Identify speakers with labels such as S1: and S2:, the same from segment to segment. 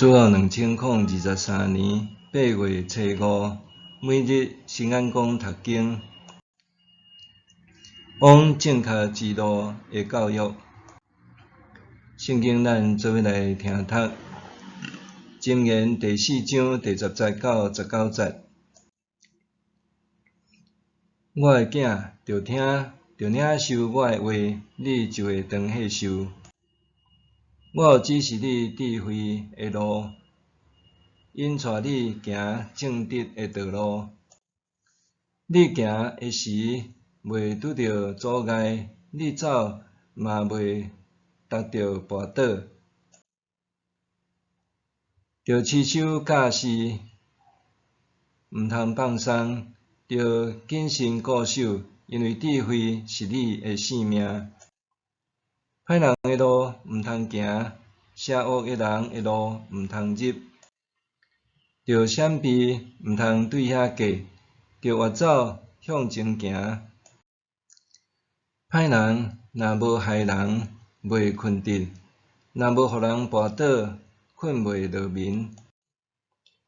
S1: 主後2023年8月初五，每日新眼光讀經，往正確之路的教育。聖經咱做伙來聽讀，箴言第四章第十節到十九節。我的囝，著聽，著領受我的話，你就會長歲壽。我有指示你智慧的路，引帶你行正直的道路。你行的時，袂拄著阻礙；你走嘛袂踏著跋倒。著持守教示，毋通放鬆；著謹慎固守，因為智慧是你的性命。歹人的路毋通行，邪惡的人的路毋通入。著閃避，毋通對遐過；著越走，向前行。歹人若無害人，袂睏著；若無予人跋倒，睏袂落眠。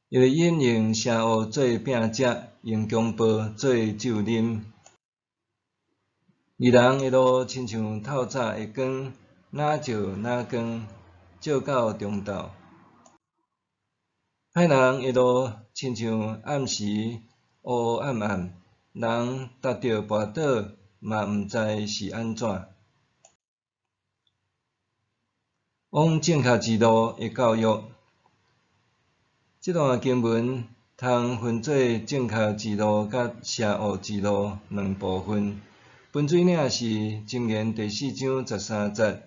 S1: 因為𪜶用邪惡做餅食，用強暴做酒啉。義人的路親像透早的光，若照若光，照到中晝。歹人的路親像暗時烏烏暗暗，人踏著跋倒嘛毋知是按怎。往正確之路的教育，這段經文通分做正確之路佮邪惡之路兩部分。分水嶺是箴言第四章十三節，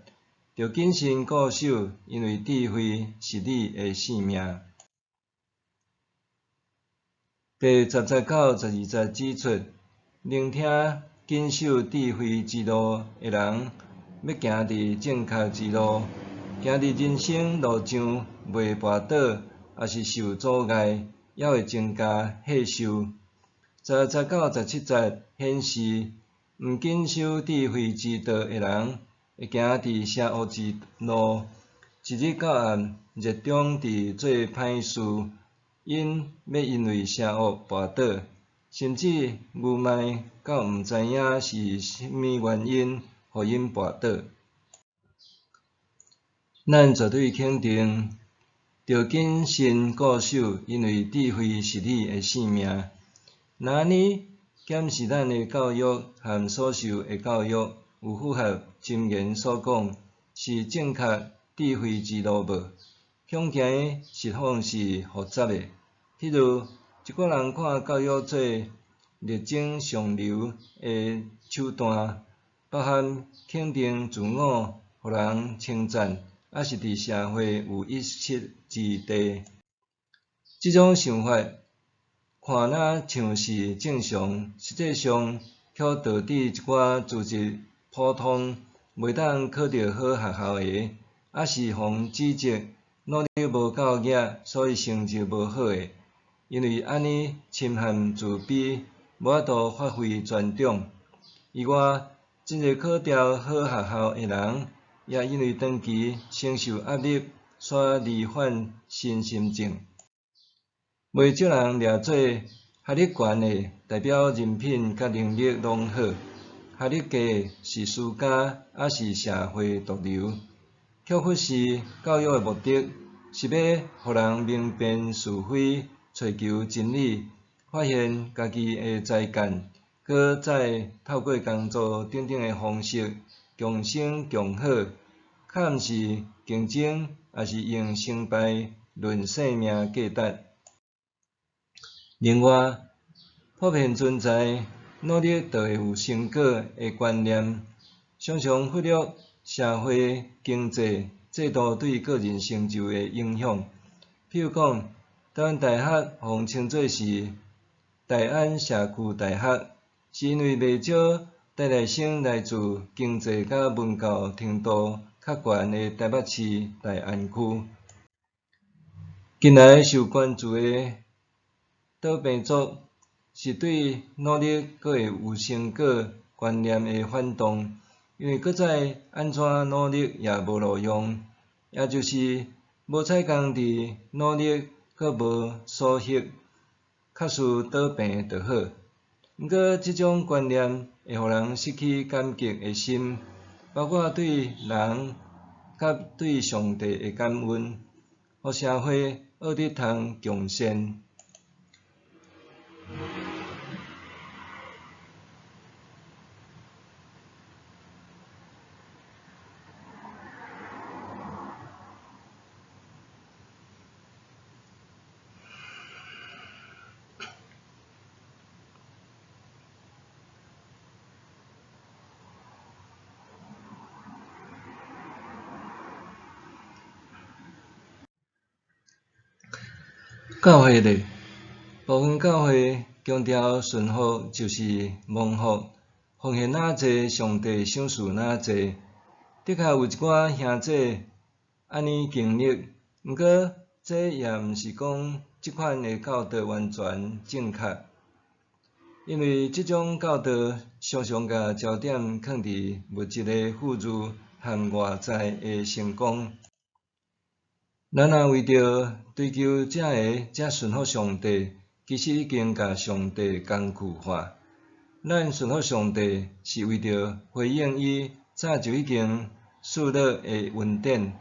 S1: 著謹慎固守，因為智慧是你的性命。第十節到十二節指出，聆聽謹守智慧之路的人，欲行佇正確之路，行佇人生路上袂跋倒，抑是受阻礙，猶會增加歲壽。十六節到十七節顯示，毋謹守智慧之道的人，會行佇邪惡之路，一日到暗熱衷佇做歹事，𪜶欲因為邪惡跋倒，甚至愚昧到毋知影是啥物原因，予𪜶跋倒。咱絕對肯定，著謹慎固守，因為智慧是你的性命。若按呢，檢視咱的教育和所受的教育，有符合箴言所講，是正確智慧之路無？恐驚實況是複雜的。譬如，一寡人看教育做力爭上流的手段，包含肯定自我、予人稱讚，抑是佇社會有一席之地。這種想法看若像是正常，實際上卻導致一寡資質普通、袂當考著好學校的，抑是予人指責努力無夠額，所以成績無好的，因為按呢深陷自卑，無法度發揮專長。以外，真濟考著好學校的人，也因為長期承受壓力，煞罹患身心症。袂少人掠做學歷懸的，代表人品佮能力攏好；學歷低是輸家，抑是社會毒瘤。卻忽視教育的目的是欲予人明辨是非，揣求真理，發現家己的才幹，閣再透過工作等等的方式共生共好，較毋是競爭，抑是用成敗論生命價值。另外，普遍存在努力就會有成果的觀念，常常忽略社會經濟制度對個人成就的影響。譬如講，台灣大學予人稱做是大安社區大學，是因為袂少台大生來自經濟佮文教程度較懸的台北市大安區。近來受關注的倒貧族，是對努力閣會有成果觀念的反動，因為閣再按怎努力也無路用，也就是無彩工佇努力閣無所獲，較輸倒病就好。毋過，這種觀念會予人失去感激的心，包括對人佮對上帝的感恩，予社會學得通共善。教會咧，部分教會強調順服就是蒙福，奉獻若濟，上帝賞賜若濟。的確有一寡兄弟按呢經歷，毋過這也毋是講這款的教導完全正確，因為這種教導常常共焦點囥佇物質的富裕和外在的成功。咱若為著追求這个才順服上帝，其實已經共上帝工具化。咱順服上帝是為著回應伊早就已經賜落的恩典，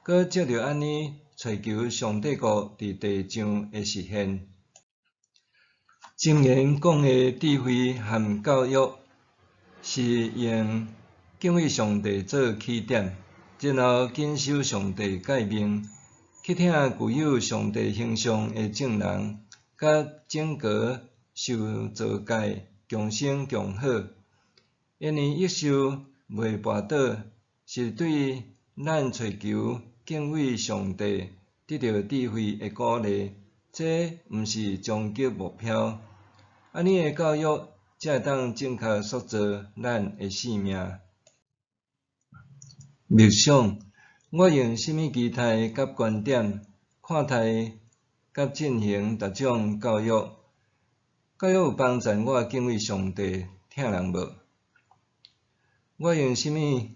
S1: 閣藉著按呢揣求上帝國佇地上的實現。箴言講的智慧和教育，是用敬畏上帝做起點，然後謹守上帝誡命，去疼具有上帝形象的眾人，佮整個受造界共生共好。延年益壽袂跋倒，是對咱揣求敬畏上帝、得著智慧的鼓勵。這毋是終極目標。按呢的教育才會當正確塑造咱的生命。默想，我用啥物期待佮觀點看待佮進行逐種教育？教育有幫助我敬畏上帝、疼人無？我用啥物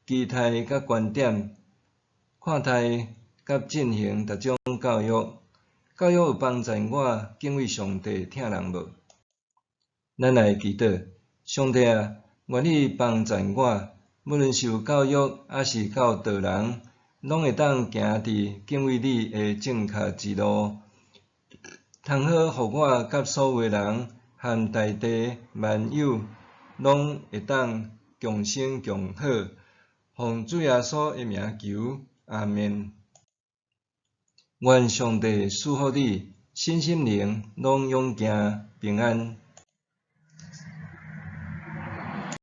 S1: 期待佮觀點看待佮進行逐種教育？教育有幫助我敬畏上帝、疼人無？咱來祈禱，上帝啊，願你幫助我，無論受教育抑是教導人，攏會當行佇敬畏你的正確之路，通好予我佮所有人和大地萬有，攏會當共生共好。奉主耶穌的名求，阿們。願上帝賜福你，身心靈攏勇健平安。